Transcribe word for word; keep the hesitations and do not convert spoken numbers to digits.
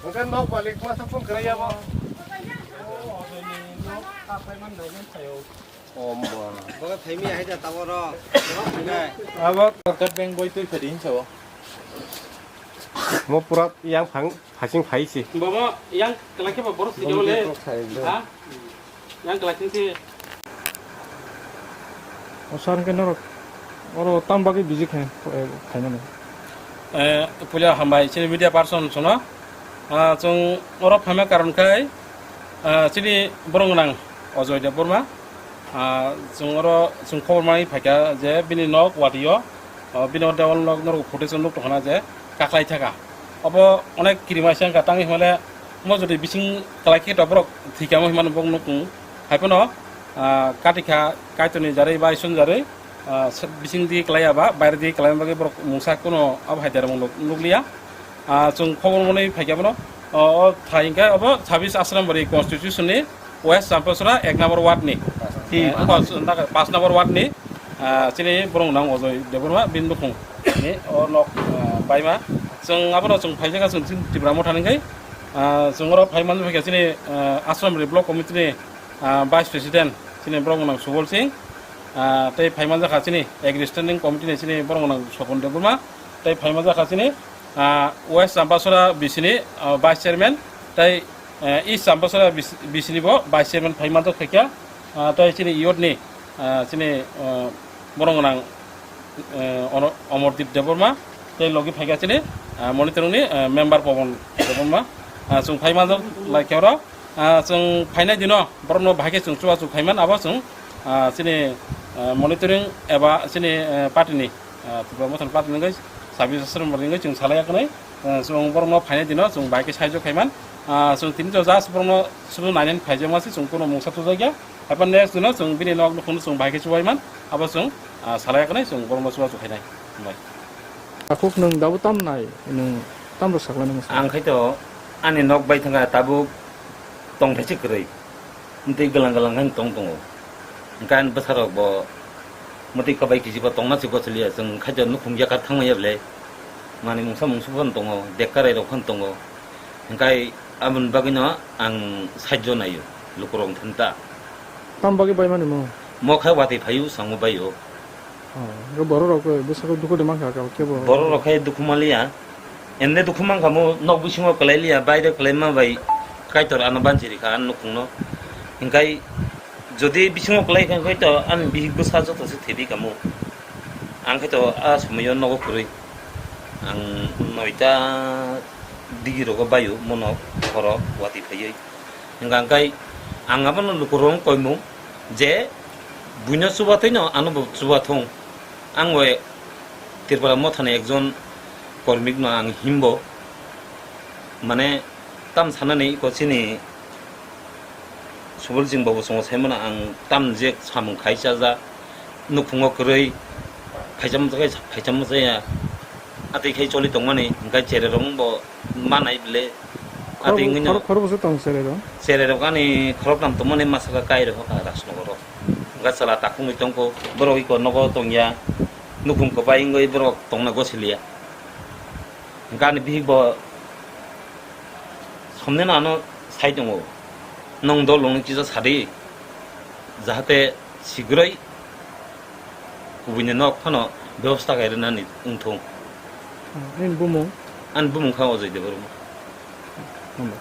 Hwnkhe nok malik masa phone khlai ya bo. Om ba. Boga phaimi hai da tawaro. Abo Karkat Bank boi twi phadi hinsa o. Mo pura yang phang phasing phai si. Baba yang kelakhe ba boros si dole. Ha? Yang kelakhe si. O sar ke norok. Oro tam bagwi busy khe, eh, khainani. Eh, puila hambai chini media person sono. Ah, chwng oro phaima karon khai, ah, chini borok nang Ajoy Debbarma. Ah, chwng oro chwng khobor manwi phaikha je bini nok watio, ah, bini o dewal nok norok footage o nuk tongkhana je kaklai thaka. Obo onek kirima se wngkha tangwi hwnle mo jodi bising kwlai khe to borok thwikha mo hinmano bo nuk. Hai phano, ah, katikha Kaitorni jarwi ba Isorni jarwi, ah, bising di kwlai ya ba baire di kwlai bagwi borok mungsa kuno abo hai dermung nuk-, nukliya. Ah, chwng khobor manwi phaikha bono, o, o thai hwnkhe obo sabis Ashram Bari constitution ni West Champasora ek number ward ni, eh, pas, pas number ward ni, ah, chini borok nang Ajoy Debbarma bini nukhung ni o nok, ah, baima. Chwng abono chwng phaijak chwng chini Tipra Motha ni khai, ah, chwng oro phai manwi phaikha chini, ah, Ashram Bari block committee ni, ah, vice president chini borok nang Subol Singh, ah, tei phai manjakha chini agri standing committee ni chini borok nang Sopon Debbarma, tei phai manjakha chini, ah, West Champasora B C ni, ah, vice chairman, tei, eh, East Champasora B C, B C ni bo vice chairman phai manjak phaikha, ah, tei chini youth ni, ah, chini, ah, borok nang, eh, Ono-, Omordeep Debbarma, tei logi phaikha chini, ah, monitoring ni, eh, member Pawan Debbarma, ah, chwng phai manjak laikha oro. Ah, chwng phainai dino borokno bahai khe chwng chubachu phaiman abo chwng, ah, chini, ah, monitoring eba chini, eh, party ni, ah, Tipra Motha ni party ni wngwi sabis Ashram Bari wngwi chwng salai ya kwnwi, ah, chwng borokno phainai dino chwng bahai khe saijo khaiman, ah, chwng tini to just borokno sudu nainani phaijakma se chwng kuno mungsa tujakya, haiphano next dino chwng bini nok nukhungno chwng bahai khe chubaimano abo chwng, ah, salai ya kwnwi chwng borokno chubachu khainai. Hambai. Takhuk nwng dabo tam nai, nwng tam rw sakla nang sa. Ang khai to ani nok bai thangkha tabuk tongthai se kwrwi. Tei glang glang khai tong tongo. Hwnkhe ani bwsarok bo mwtwi kwbai kisi bo tongna se gochiliya, chwng khai to nukhung yakar thangmaya bwle. Mani mungsa mungsu phano tongo, dekkarai rok phano tongo. Hwnkhe aboni bagwino ang saijo naio, lukurok thanta. Tam bagwi bai mani mo? Mo khai watwi phaio, sango baio. Oh, borok rok bwswk dukhu de mankha kebo. Borok rok khai dukhu manliya. Ende dukhu mankha mo nok bisingo kwlai liya, baire kwlai ma bai Kaitor ano banchi rikha ang nukhungno. Hingkai jodi bisingo kwlai kha khai to ani bihik bwsa joto se thedi kamo. Ang khai to a somoyo nogo kwrwi. Ang noita digi rogo baio mo nok horo watwi phaiwi. Hingka hingkai ang abono lukurok koimung je buino chubatwi no ano bo chubathung. Ang we Tripura Mothani ekjon kormik no ang himbo. Mane tam sanani iko chini Subol Singh babu songo saimano ang tam je samung khai chaja. Nukhungo kwrwi phaisa mwchai, phaisa mwchaya. Atwi khai choli tongmani, hingkai cherai rok bo manai bile. Atwi khorok, wngwi no khorok, khorok bwswk tong cherai rok? Cherai rok ani khorok nam tongmani masa kha kai rok kha Rajnagar rok. Hingka chwla takhungwi tongkho, borok iko nogo tongya. Nukhung kwbai wngwi borok tongna gosiliya. Hingka ani bihik bo somneno ano sai tongo. Nwng dol rokno kisa sadi. Jahate sigroi kubuini nok phano bebosta khai rwnani wngthung. Hmm, nini bumung? Ani bumung kha Ajoy Debbarma. Hambai.